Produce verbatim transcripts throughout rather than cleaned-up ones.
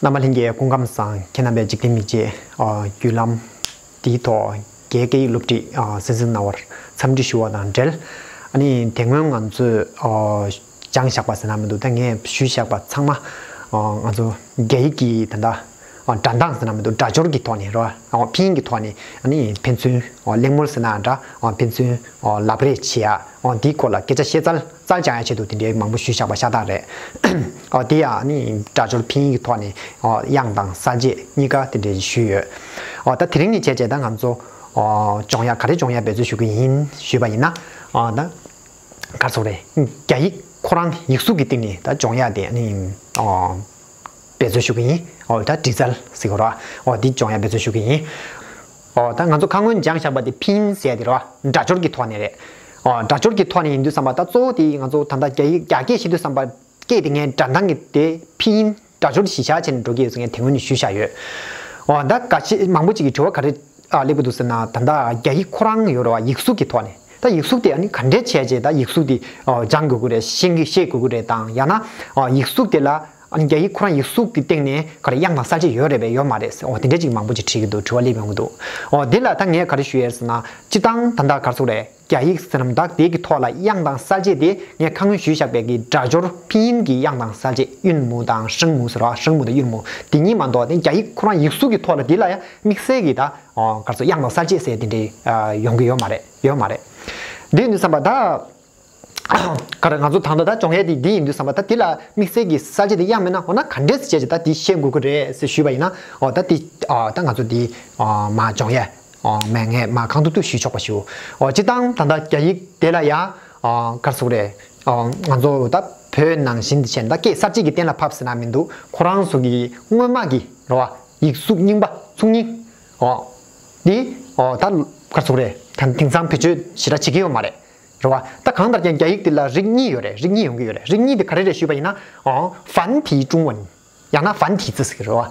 རྣམ་པ་ལྷན་རྒྱས་སྐུ་ཁམས་བཟང་། ཁྱེད་རྣམ་པས་འཇིག་རྟེན་མིག་འབྱེད་ཨ་བརྒྱུད་ལམ་འདིའི་ཐོག་རྒྱའི་སྐད་ཡིག་སློབ་ཁྲིད་ཨ་གསན་གཟིགས་གནང་བར་འཚམས་འདྲི་ཞུ་བ་དང་འབྲེལ། ཨ་ནི་དེ་སྔོན་ང་ཚོས་ཨ་སྦྱངས་བཞག་པ་ཟེར་ན་མི་འདུག་ད་ངས་ཞུས་བཞག་པ་ཚང་མ་ཨ་ང་ཚོ་རྒྱ་ཡིག་གི་ད་ལྟ་ཨ་སྒྲ་གདངས་ཟེར་ན་མི་འདུག་སྒྲ་སྦྱོར་གྱི་ཐོག་ནས་རེད་བ། ཨ་ཕིན་ཡིན་གྱི་ཐོག་ནས་ཨ་ནི་ཕན་ཚུན་ཨ་གླེང་མོལ་ཟེར་ན་འདྲ། ཨ་ཕན་ཚུན་ཨ་ལབ་རེས་བྱེད་ཡ། ཨ་འདིའི་སྐོར་ལ་སྐད་ཆ་བཤད་ཚར། རྩལ་སྦྱང་ཡ་ཆེད་དུ་དེ་འདྲའི་མང་པོ་ཞུས་བཞག་པ་ཤ་སྟག་རེད། ཨ་དེ་ཡང་ནི་སྒྲ་སྦྱོར་ཕིན་ཡིག་གི་ཐོག་ནས་ཨ་དབྱངས་དང་གསལ་བྱེད་གཉིས་ཀ་དེ་འདྲའི་ཞུས་ཡོད། ཨ་ད་དེ་རིང་ནས་བྱས་བྱས་ད་ང་ཚོ་ཨ་སྦྱོང་ཡ་ག་རེ་སྦྱོང་ཡ་འབད་རྩོལ་ཞུ་གི་ཡིན་ཞུས་པ་ཡིན་ན། ཨ་ད་ག་རེ་ཟེར་དགོས་རེད། རྒྱ་ཡིག་ཁོ་རང་ཡིག་གཟུགས་ཀྱི་སྟེང་ནས་ད་སྦྱོང་ཡ་དེ་ནི་ཨ་འབད་རྩོལ་ཞུ་གི་ཡིན། ཨོ་ད་འབྲི་རྩལ་ཟེར་གི་རེད། ཨོ་འདི་སྦྱོང་ཡ་འབད་རྩོལ་ཞུ་གི་ཡིན། ཨོ་ད་ང་ཚོ་ཁ་སྔོན་སྦྱངས་བཞག་པ་དེ་ཕིན་ཡིན་ཟེར་ཡ་དེ་རེད་བ། སྒྲ་སྦྱོར་གྱི་ཐོག་ནས་རེད། ཨོ་སྒྲ་སྦྱོར་གྱི་ཐོག་ནས་ཡིན་དུས་ཙམ་པ་ད་གཙོ་བོ་དེ་ང་ཚོ་ད་ལྟ་རྒྱ་ཡིག་རྒྱ་སྐད་བཤད་དུས་ཙམ་པ་སྐད་དེ་ངའི་སྒྲ་གདངས་ཀྱི་དེ་ཕིན་ཡིན། སྒྲ་སྦྱོར་གཞི་བཞག་བྱས་ནས་འགྲོ་གི་ཡོད་ཟེར་ངས་དེ་སྔོན་ནས་ཞུས་བཞག་ཡོད། ཨོ་ད་ག་ཅི་མང་པོ་ཅིག་གིས་དྲི་བ་ག་རེ་ཨ་སླེབས་ཀྱི་འདུག་ཟེར་ན། ད་ལྟ་རྒྱ་ཡིག་ཁོ་རང་ཡོད་རེད་བ། ཡིག་གཟུགས་ཀྱི་ཐོག་ནས་ད་ཡིག་གཟུགས་དེ་ཨ་ནི་ག་འདྲས་བྱས་བྱས་ད་ཡིག་གཟུགས་དེ་ཨ་སྦྱང་དགོས་ཀྱི་རེད། ཤེས་ཀྱི་ཤེས་དགོས་ཀྱི་རེད་དང་། ཡང་ན་ཨ་ཡིག་གཟུགས་དེ་ལ་ཨ་ནི་རྒྱ་ཡིག་ཁོ་རང་ཡིག་གཟུགས་ཀྱི་སྟེང་ནས་ག་རེ་དབྱངས་དང་གསལ་བྱེད་ཡོད་རེད་པས་ཡོད་མ་རེད་ཟེར། འོ་དེ་འདྲས་ཅིག་མང་པོ་ཅིག་དྲིས་ཀྱི་འདུག་དྲི་བ་སླེབས་ཡོང་གི་འདུག་འོ་དེ་ལ་ད་ངས་ག་རེ་ཞུ་ཡས་ཟེར་ན། སྤྱིར་བཏང་ད་ལྟ་ག་རེ་ཟེར་དགོས་རེད། རྒྱ་ཡིག་ཟེར་ན་ད་དེ་གི་ཐོག་ལ་དབྱངས་དང་གསལ་བྱེད་དེ་ངས་ཁ་སྔོན་ཞུས་བཞག་པའི་གི་སྒྲ་སྦྱོར་ཕིན་ཡིན་གྱི་དབྱངས་དང་གསལ་བྱེད་ཡུན་མུ་དང་ཧྲེང་མུ་ཟེར་བ། ཧྲེང་མུ་དང་ཡུན་མུ་དེ་གཉིས་མ་གཏོགས་དེ་རྒྱ་ཡིག་ཁོ་རང་ཡིག་གཟུགས་ཀྱི་ཐོག་ལ་དེ་ལ་ཡང་དམིགས་བསལ་གྱི་ད་ཨོ་ག་རེ་ཟེར་དབྱངས་དང་གསལ་བྱེད་ཟེར་དེ་འདྲའི་ཨ་ཡོང་གི་ཡོད་མ་རེད། ཡོད་མ་རེད། དེ་ཡིན་དུས་ཙམ་པ་ད་ག་རེ་ང་ཚོ་ད་ལྟ་ད་སྦྱོང་ཡས་དེ་འདི་ཡིན་དུས་ཙམ་པ་ད་དེ་ལ་དམིགས་བསལ་གྱི་གསལ་བྱེད་དེ་དབྱངས་མེད་ན་འོ་ན་ག་འདྲས་སེ་བྱས་ཀྱི་ད་དེ་ཤེས་དགོས་ཀྱི་རེད་ཟེར་ཞུས་པ་ཡིན་ན། ཨོ་ད་དེ་ཨ་ད་ང་ཚོ་དེ་ཨ་མ་སྦྱོང་ཡས། ཨོ་མ་ངས་མ་གང་ཐུབ་ཐུབ་ཞུས་ཆོག་པ་ཞུ། ཨོ་སྤྱིར་བཏང་ད་ལྟ་རྒྱ་ཡིག་དེ་ལ་ཡང་ཨོ་ག་རེ་ཟེར་དགོས་རེད། ཨོ་ང་ཚོ་ད་བོད་ནང་བཞིན་དུ་བྱས་ན་ད་སྐད་གསར་བཅད་ཀྱི་གཏན་ལ་ཕབ་ཟེར་ན་མི་འདུག་ཁོ་རང་ཚོ་གི་སྔོན་མ་གི་རེད་བ། ཡིག་གཟུགས་རྙིང་པ་ཚུགས་རྙིང་། ཨོ་འདི་ཨོ་ད་ག་རེ་ཟེར་དགོས་རེད། ད་དེང་སང་བེད་སྤྱོད་ཞེ་དྲག་བྱེད་ཀྱི་ཡོད་མ་རེད། རེད་བ། ད་གང་ལྟར་ཀྱང་རྒྱ་ཡིག་འདི་ལ་རིགས་གཉིས་ཡོད་རེད། རིགས་གཉིས་ཡོང་གི་ཡོད་རེད། རིགས་གཉིས་དེ་ག་རེ་རེད་ཞུས་པ་ཡིན་ན། ཨོ་繁体中文། ཡང་ན繁体字ཟེར་གྱི་རེད་བ།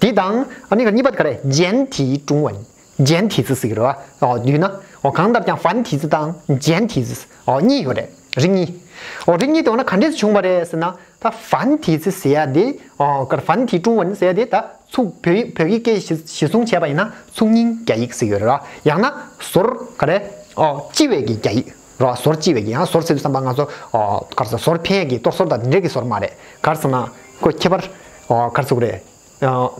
དེ་དང་ཨ་ནི་གཉིས་པ་དེ་ག་རེ། 简体中文། 简体字ཟེར་གྱི་རེད་བ། ཨོ་དུས་ན་ཨོ་གང་ལྟར་ཀྱང་繁体字དང་简体字། ཨོ་གཉིས་ཡོད་རེད། རིགས་གཉིས། ཨོ་རིགས་གཉིས་དེ་འོ་ན་ག་འདྲས་བྱུང་བ་རེད་ཟེར་ན། ད་繁体字ཟེར་ཡ་དེ་ཨོ་ག་རེ། 繁体中文ཟེར་ཡ་དེ་ད་ཚུགས་བོད་ཡིག་བོད་ཡིག་སྐད་གཞི་གཞི་བཟུང་བྱས་པ་ཡིན་ན་ཚུགས་རྙིང་རྒྱ་ཡིག་ཟེར་གྱི་ཡོད་རེད་བ། ཡང་ན་ཟུར་ག་རེ། ཨོ་ལྕི་བའི་གི་རྒྱ་ཡིག་རེད་བ། ཟུར་ལྕི་བའི་གི། ཡང་ཟུར་ཟེར་དུས་ཙམ་པ་ང་ཚོ་ཨོ་ག་རེ་ཟེར། ཟུར་འཕེན་ཡས་ཀྱི་གཏོར་ཟུར་དང་དེ་འདྲས་ཀྱི་ཟུར་མ་རེད། ག་རེ་ཟེར་ན་ཁོ་ཁྱད་པར་ཨོ་ག་རེ་ཟེར་དགོས་རེད། ཨོ་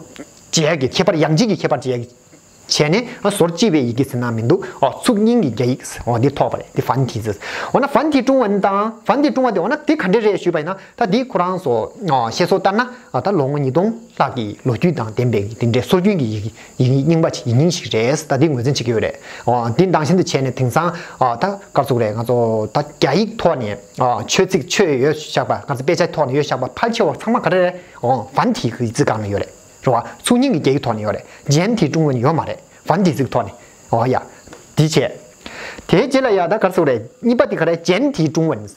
བྱེད་ཡས་ཀྱི་ཁྱད་པར། ཡང་ལྕི་གི་ཁྱད་པར་བྱེད་ཡས་ཀྱི་བྱས་ནས་ཨ་ཟུར་ལྕི་བའི་ཡི་གེ་ཟེར་ན་མི་འདུག་ཨོ་ཚུགས་རྙིང་གི་རྒྱ་ཡིག་ཨོ་འདི་ཐོགས་པ་རེད། འདི་繁体字། འོ་ན་繁体中文དང་繁体中文དེ་འོ་ན་དེ་ག་འདྲས་རེད་ཞུས་པ་ཡིན་ན། ད་འདི་ཁོ་རང་ཚོ་ཨོ་བཤད་སྲོལ་ལྟར་ན་ཨ་ད་ལོ་ངོ་ཉིས་སྟོང་ལྷག་གི་ལོ་རྒྱུས་དང་ལྡན་པའི་དེ་འདྲའི་སྲོལ་རྒྱུན་གྱི་ཡི་གེ་ཡིག་རྙིང་པ་ཅིག་ཡིག་རྙིང་ཞིག་རེད། ད་འདི་ངོས་འཛིན་བྱེད་ཀྱི་ཡོད་རེད། ཨོ་འདི་ནང་བཞིན་དུ་བྱས་ནས་དེང་སང་ཨོ་ད་ག་རེ་ཟེར་དགོས་རེད། ང་ཚོ་ད་རྒྱ་ཡིག་ཐོག་ནས་ཨོ་ཆོས་ཚིག་ཆོས་ཡོད་བཞག་པ། ང་ཚོ་དཔེ་ཆ་ཐོག་ནས་ཡོད་བཞག་པ་ཕལ་ཆེ་བ་ཚང་མ་ག་རེ་རེད། ཨོ་繁体字སྒང་ལ་ཡོད་རེད། རེད་བ། ཚུགས་རྙིང་གི་རྒྱ་ཡིག་ཐོག་ནས་ཡོད་རེད། 简体中文ཡོད་མ་རེད། 繁体字ཐོག་ནས། ཨོ་ཡ། འདི་བྱས། དེའི་རྗེས་ལ་ཡ་ད་ག་རེ་ཟེར་དགོས་རེད། གཉིས་པ་དེ་ག་རེ། 简体中文།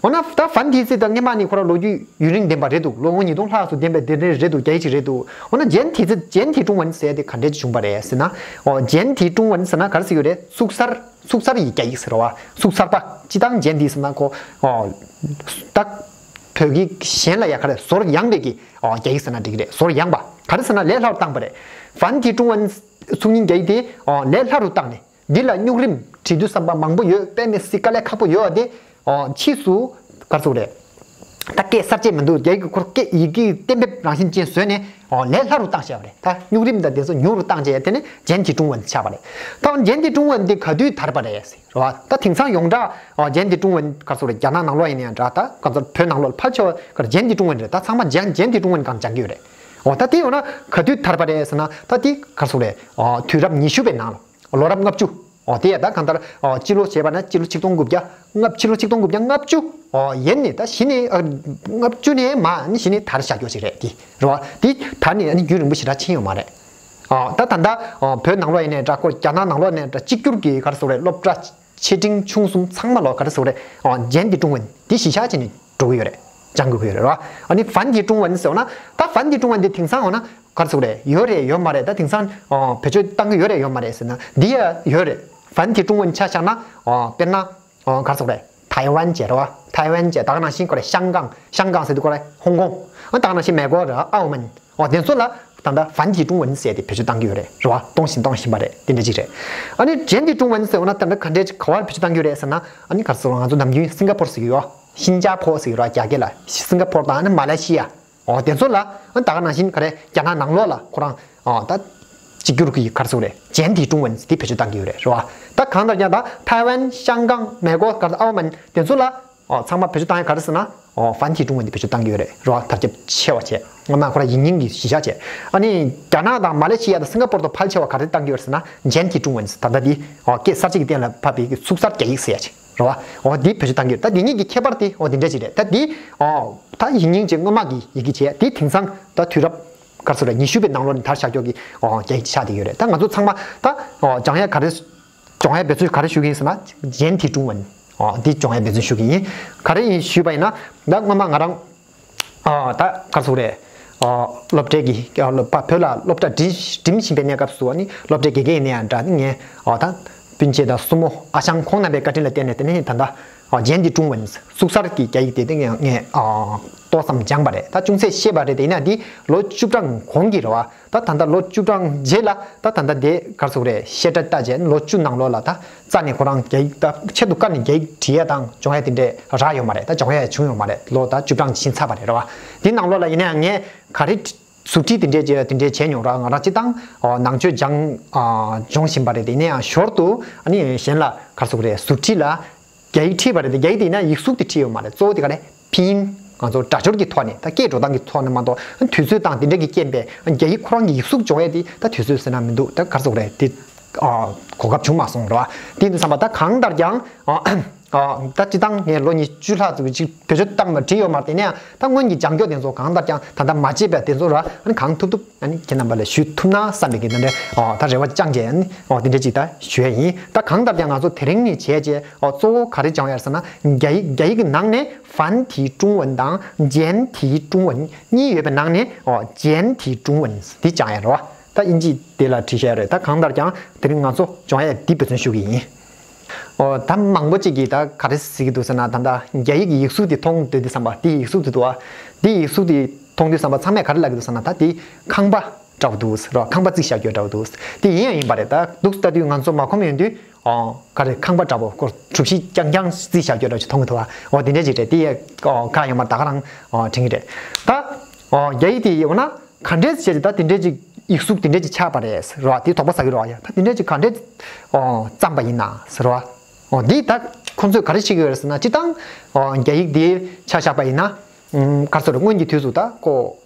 འོ་ན་ད་繁体字དང་སྔོན་མ་ནི་ཁོ་རང་ལོ་རྒྱུས་ཡུན་རིང་ལྡན་པ་རེད་འདུག་ལོ་ངོ་ཉིས་སྟོང་ལྷག་ཙམ་ལྡན་པའི་དེ་འདྲ་རེད་འདུག་རྒྱ་ཡིག་ཅིག་རེད་འདུག་འོ་ན་简体字 简体中文ཟེར་དེ་ག་འདྲས་བྱུང་བ་རེད་ཟེར་ན། ཨོ་简体中文ཟེར་ན་ག་རེ་ཟེར་གྱི་ཡོད་རེད། ཚུགས་གསར། ཚུགས་གསར་ཡི་རྒྱ་ཡིག་ཟེར་བ། ཚུགས་གསར་པ། སྤྱིར་བཏང་简体ཟེར་ན་ཁོ་ཨོ་ད་བོད་ཡིག་གཞན་ལ་ཡ་ག་རེ་ཟུར་ཡངས་པའི་གི་ཨོ་རྒྱ་ཡིག་ཟེར་ན་འགྲིག་གི་རེད། ཟུར་ཡངས་པ། ག་རེ་ཟེར་ན་ལས་སླ་རུ་བཏང་པ་རེད། 繁体中文ཚུགས་རྙིང་རྒྱ་ཡིག་དེ་ཨོ་ལས་སླ་རུ་བཏང་ནས་འདི་ལ་སྨྱུག་རིམ་བྲིས་དུས་ཙམ་པ་མང་པོ་ཡོད། དཔེ་མི་སྲིད་དཀའ་ལས་ཁག་པོ་ཡོད་དེ། ཨོ་ཕྱིས་སུ་ག་རེ་ཟེར་དགོས་རེད། ད་སྐད་གསར་བཅད་མི་འདུག་རྒྱ་ཡིག་གི་ཁོར་སྐད་ཡི་གེ་གཏན་འབེབས་རང་བཞིན་ཅན་བཟོས་ནས་ཨོ་ལས་སླ་རུ་བཏང་བྱས་པ་རེད། ད་སྨྱུག་རིམ་དང་དེ་ཚོ་ཉུང་རུ་བཏང་བྱས་དེ་ནི་简体中文ཆགས་པ་རེད། ད་འོ་ན་简体中文འདི་ག་དུས་དར་པ་རེད། རེད་བ། ད་དེང་སང་ཡོངས་གྲགས་ཨོ་简体中文ག་རེ་ཟེར་དགོས་རེད། རྒྱ་ནག་ནང་ལོགས་ཡིན་ན་ཡང་འདྲ། ད་ག་ཚོད་བོད་ནང་ལོགས་ལ་ཕལ་ཆེ་བ་ག་རེ་简体中文རེད། ད་ཚང་མ་简简体中文སྒང་སྦྱང་གི་ཡོད་རེད། འོ་ད་དེ་འོ་ན་ག་དུས་དར་པ་རེད་ཟེར་ན། ད་དེ་ག་རེ་ཟེར་དགོས་རེད། ཨོ་དུས་རབས་ཉི་ཤུ་པའི་ནང་ལ། ལོ་རབས་ལྔ་བཅུ། ཨོ་དེ་ཡ་ད་གང་ལྟར་ཨོ་སྤྱི་ལོ་བྱས་པ་ན་སྤྱི་ལོ་ཆིག་སྟོང་དགུ་བརྒྱ་ལྔ། སྤྱི་ལོ་ཆིག་སྟོང་དགུ་བརྒྱ་ལྔ་བཅུ། ཨོ་ཡན་ནས་ད་གཞི་ནས་ཨ་ལྔ་བཅུ་ནས་མ་ནི་གཞི་ནས་དར་བཞག་རྒྱུ་ཞིག་རེད་དེ། རེད་བ། དེ་དར་ནས་ཨ་ནི་རྒྱུན་རིང་པོ་ཞེ་དྲག་ཕྱིན་ཡོད་མ་རེད། ཨོ་ད་ད་ལྟ་ཨོ་བོད་ནང་ལོགས་ཡིན་ནའི་འདྲ། ཁོ་རྒྱ་ནག་ནང་ལོགས་ནས་འདྲ། གཅིག་གྱུར་གྱི་ག་རེ་ཟེར་དགོས་རེད། སློབ་གྲྭ་ཆེ་འབྲིང་ཆུང་གསུམ་ཚང་མ་ལོ་ག་རེ་ཟེར་དགོས་རེད། ཨོ་简体中文འདི་གཞི་བཞག་བྱས་ནས་འགྲོ་གི་ཡོད་རེད། སྦྱང་དགོས་ཀྱི་ཡོད་རེད་ར། ཨ་ནི་繁体中文ཟེར་བ་ན། ད་繁体中文འདི་དེང་སང་འོ་ན་ག་རེ་ཟེར་དགོས་རེད། ཡོད་རེད་ཡོད་མ་རེད། ད་དེང་སང་ཨོ་བེད་སྤྱོད་བཏང་གི་ཡོད་རེད་ཡོད་མ་རེད་ཟེར་ན། འདི་ཡ་ཡོད་རེད། 繁体中文ཆ་བཞག་ན་ཨོ་དཔེར་ན་ཨོ་ག་རེ་ཟེར་དགོས་རེད། 台湾བྱས་རེད་བ། 台湾བྱས། ད་ག་ནང་བཞིན་ཁོ་རེ་ཤང་ཀང་། ཤང་ཀང་ཟེར་དུས་ཁོ་རེ་ཧོང་ཀོང་། ཨ་ད་ག་ནང་བཞིན་美国རེད། 澳门། འོ་དེ་ཚོ་ལ་ད་ལྟ་繁体中文ཟེར་ཏེ་བེད་སྤྱོད་བཏང་གི་ཡོད་རེད། རེད་བ། གཏོང་བཞིན་གཏོང་བཞིན་པ་རེད། དེ་འདྲ་ཅིག་རེད། ཨ་ནི་简体中文ཟེར་བ་ན་ད་ལྟ་ག་འདྲས་ག་བར་བེད་སྤྱོད་བཏང་གི་ཡོད་རེད་ཟེར་ན། ཨ་ནི་ག་རེ་ཟེར་ང་ཚོ་ནམ་རྒྱུན་སིང་ག་པོར་ཟེར་གི་ཡོད། ཤིན་ཅ་ཕོ་ཟེར་གི་ཡོད་ར། རྒྱ་སྐད་ལ་སིང་ག་པོར་དང་ཨ་ནི་མ་ལེ་ཤི་ཡ། འོ་དེ་ཚོ་ལ་ཨ་ད་ག་ནང་བཞིན་ག་རེ་རྒྱ་ནག་ནང་ལོགས་ལ་ཁོ་རང་ཨ་ད་གཅིག་གྱུར་གྱི་ག་རེ་ཟེར་རེད། 简体中文དེ་བེད་སྤྱོད་བཏང་གི་ཡོད་རེད། རེད་བ། ད་གང་ལྟར་ཀྱང་ད་ཐའེ་ཝན། ཤང་ཀང་། མེ་གོ། ག་རེ་ཨའོ་མན་དེ་ཚོ་ལ། ཨོ་ཚང་མ་བེད་སྤྱོད་བཏང་ཡ་ག་རེ་ཟེར་ན། ཨོ་繁体中文དེ་བེད་སྤྱོད་བཏང་གི་ཡོད་རེད། རེད་བ། དར་ཁྱབ་ཆེ་བ་བྱས། སྔོན་མ་ཁོ་རང་ཡིག་རྙིང་གི་གཞི་བཞག་བྱས། ཨ་ནི་རྒྱ་ནག་དང་མ་ལེ་ཤི་ཡ་དང་སིང་ག་པོར་དུ་ཕལ་ཆེ་བ་ག་རེ་བཏང་གི་ཡོད་རེད་ཟེར་ན། 简体中文ད་ལྟ་འདི་ཨོ་སྐད་གསར་བརྗེ་གི་སྟེང་ལ་ཕབ་པའི་ཚུགས་གསར་རྒྱ་ཡིག་ཟེར་ཡ་ཅིག་རེད་བ། ཨོ་འདི་བེད་སྤྱོད་བཏང་གི་ཡོད། ད་འདི་གཉིས་ཀྱི་ཁྱད་པར་དེ་ཨོ་འདི་འདྲ་ཅིག་རེད། ད་འདི་ཨོ་ད་ཡིག་རྙིང་ཅིག་སྔོན་མ་གི་ཡི་གེ་བྱས། འདི་དེང་སང་ད་དུས་རབས་ག་རེ་ཟེར་རེད། ཉི་ཤུ་པའི་ནང་ལོགས་ནས་དར་ཤར་ཀྱོག་གི་ཨོ་རྒྱ་ཡིག་ཆགས་བསྡད་ཡོད་རེད། ད་ང་ཚོ་ཚང་མ་ད་ཨོ་སྦྱང་ཡ་ག་རེ། སྦྱོང་ཡ་འབད་བརྩོན་ག་རེ་ཞུ་གི་ཡིན་ཟེར་ན། 简体中文ཨོ་འདི་སྦྱོང་ཡ་འབད་བརྩོན་ཞུ་གི་ཡིན། ག་རེ་ཡིན་ཞུས་པ་ཡིན་ན། ད་སྔོན་མ་ང་རང་ཨ་ད་ག་རེ་ཟེར་རེད། ཨ་སློབ་གྲྭའི་གི་ཨ་སློབ་བོད་ལ་སློབ་གྲྭ་འགྲིམ་འགྲིམ་བཞིན་པའི་གནས་སྐབས་སུ་ཨ་ནི་སློབ་གྲྭའི་དགེ་རྒན་ཡིན་ན་ཡང་འདྲ། ཨ་ནི་ངས་ཨ་ད་སྤུན་མཆེད་དང་སྲུ་མོ་ཨ་ཞང་ཁོང་རྣམ་པའི་བཀའ་དྲིན་ལ་བརྟེན་ནས་དེ་ནས་ད་ལྟ་ཨ་简体中文ཚུགས་གསར་གྱི་རྒྱ་ཡིག་དེ་དེ་ངས་ངས་ཨ་ཏོག་ཙམ་སྦྱངས་པ་རེད། ད་ཅུང་ཟད་ཤེས་པ་རེད། དེ་ཡིན་ན་འདི་ལོ་བཅུ་གྲངས་གོང་གི་རེད་བ། ད་ད་ལྟ་ལོ་བཅུ་གྲངས་རྗེས་ལ་ད་ད་ལྟ་དེ་ག་རེ་ཟེར་རེད། བཤད་གྲྭ་ལྟ་བྱས་ལོ་བཅུ་ནང་ལོགས་ལ་ད་རྩ་ནས་ཁོ་རང་རྒྱ་ཡིག་ད་ཆེད་དུ་བཀར་ནས་རྒྱ་ཡིག་བྲིས་ཡ་དང་སྦྱོང་ཡ་དེ་འདྲས་རག་ཡོད་མ་རེད། ད་སྦྱོང་ཡ་བྱུང་ཡོད་མ་རེད། ལོ་ད་བཅུ་གྲངས་ཕྱིན་ཚར་བ་རེད། རེད་བ། དེ་ནང་ལོགས་ལ་ཡིན་ན་ཡང་ངས་ག་རེ་ཟུར་ཁྲིད་དེ་འདྲས་བྱས་དེ་འདྲས་བྱས་མྱོང་ར། ང་རང་སྤྱིར་བཏང་ནང་ཆོས་སྦྱང་སྦྱོང་བཞིན་པ་རེད། དེ་ནས་ཡང་ཞོར་དུ་ཨ་ནི་གཞན་ལ་ག་རེ་ཟེར་རེད། ཟུར་ཁྲིད་ལ་རྒྱ་ཡིག་ཁྲིད་པ་རེད་དེ། རྒྱ་ཡིག་དེ་ཡིན་ན་ཡིག་གཟུགས་དེ་ཁྲིད་ཡོད་མ་རེད། གཙོ་བོ་དེ་ག་རེ། 拼音ང་ཚོ་སྒྲ་སྦྱོར་གྱི་ཐོག་ནས་ད་སྐད་འགྲོ་སྟངས་ཀྱི་ཐོག་ནས་མ་གཏོགས་དུས་ཚོད་དང་དེ་འདྲ་གི་རྐྱེན་པས་རྒྱ་ཡིག་ཁོ་རང་གི་ཡིག་གཟུགས་སྦྱོང་ཡས་དེ་ད་དུས་ཚོད་ཟེར་ན་མི་འདུག་ད་ག་རེ་ཟེར་དགོས་རེད། དེ་ཨ་གོ་སྐབས་བྱུང་མ་སོང་ར། དེ་ཡིན་དུས་ཙམ་པ་ད་གང་ལྟར་ཀྱང་ཨ་ཨ་ད་སྤྱིར་བཏང་ངས་ལོ་ཉི་ཤུ་ལྷག་ཙམ་ཅིག་བེད་སྤྱོད་བཏང་བ་བྲིས་ཡོད་མ་རེད། དེ་ནས་ད་སྔོན་གྱི་སྦྱང་སྐྱོར་དེ་ཚོ་གང་ལྟར་ཀྱང་ད་ལྟ་མ་བརྗེད་པ་དེ་ཚོ་ར། ཨ་ནི་གང་ཐུབ་ཐུབ་ཨ་ནི་ཁྱེད་རྣམ་པ་ལ་ཞུ་ཐུབ་ན་བསམ་པའི་གི་ད་འདྲ་ཨོ་ད་རེ་བ་བཅངས་བྱས་ཨ་ནི་ཨོ་དེ་འདྲ་ཅིག་ད་ཞུ་ཡ་ཡིན། ད་གང་ལྟར་ཀྱང་ང་ཚོ་དེ་རིང་ནས་བྱས་རྗེས་ཨོ་གཙོ་བོ་ག་རེ་སྦྱང་ཡ་ཟེར་ན། རྒྱ་ཡིག་རྒྱ་ཡིག་གི་ནང་ནས་繁体中文དང་简体中文གཉིས་ཡོད་པའི་ནང་ནས་ཨོ་简体中文འདི་སྦྱང་ཡ་རེད་བ། ད་དབྱིན་ཇི་དེ་ལ་བྲིས་བཞག་ཡ་རེད། ད་གང་ལྟར་ཀྱང་དེ་རིང་ང་ཚོ་སྦྱང་ཡ་འདི་འབད་བརྩོན་ཞུ་གི་ཡིན། ཨོ་ད་མང་པོ་ཅིག་གིས་ད་ག་རེ་ཟེར་གྱི་འདུག་ཟེར་ན། ད་ལྟ་རྒྱ་ཡིག་གི་ཡིག་གཟུགས་དེ་མཐོང་སྡོད་དུས་ཙམ་པ་དེའི་ཡིག་གཟུགས་དེ་འདུག་བ། དེའི་ཡིག་གཟུགས་དེ་མཐོང་དུས་ཙམ་པ་ཚང་མས་ག་རེ་ལབ་ཀྱི་འདུག་ཟེར་ན། ད་དེ་ཁང་པ་འདྲ་པོ་འདུག་ཟེར་བ། ཁང་པ་བརྩིགས་བཞག་རྒྱུ་འདྲ་པོ་འདུག་དེ་ཡིན་ཡང་ཡིན་པ་རེད། ད་འདུག་ལྟ་དུས་ང་ཚོ་མ་ཁོམ་ཡོང་དུས་ཨོ་ག་རེ་ཁང་པ་འདྲ་པོ་སྐོར་གྲུ་བཞི་རྐྱང་རྐྱང་བརྩིགས་བཞག་རྒྱུ་འདྲ་ཅིག་མཐོང་གི་འདུག་བ། ཨོ་དེ་འདྲ་ཅིག་རེད། དེ་ཡ་ཨོ་ག་ཡོད་མ་རེད། ད་ག་རང་ཨོ་དྲན་གྱི་རེད། ད་ཨོ་རྒྱ་ཡིག་དེ་འོ་ན་ག་འདྲས་བྱས་ཏེ་ད་དེ་འདྲས་ཅིག་ཡིག་གཟུགས་དེ་འདྲས་ཅིག་ཆགས་པ་རེད་ཟེར་བ་དེ་དོགས་པ་ཟ་གི་རེད་བ། ཡ་ད་དེ་འདྲས་ཅིག་ག་འདྲས་ཨོ་བརྩམས་པ་ཡིན་ན་ཟེར་བ། ཨོ་འདི་ད་ཁོང་ཚོས་ག་རེ་བཤད་ཀྱི་ཡོད་རེད་ཟེར་ན། སྤྱིར་བཏང་ཨོ་རྒྱ་ཡིག་འདི་ཆ་བཞག་པ་ཡིན་ན་ཨུམ་ག་རེ་ཟེར། སྔོན་གྱི་དུས་སུ་ད་ཁོ་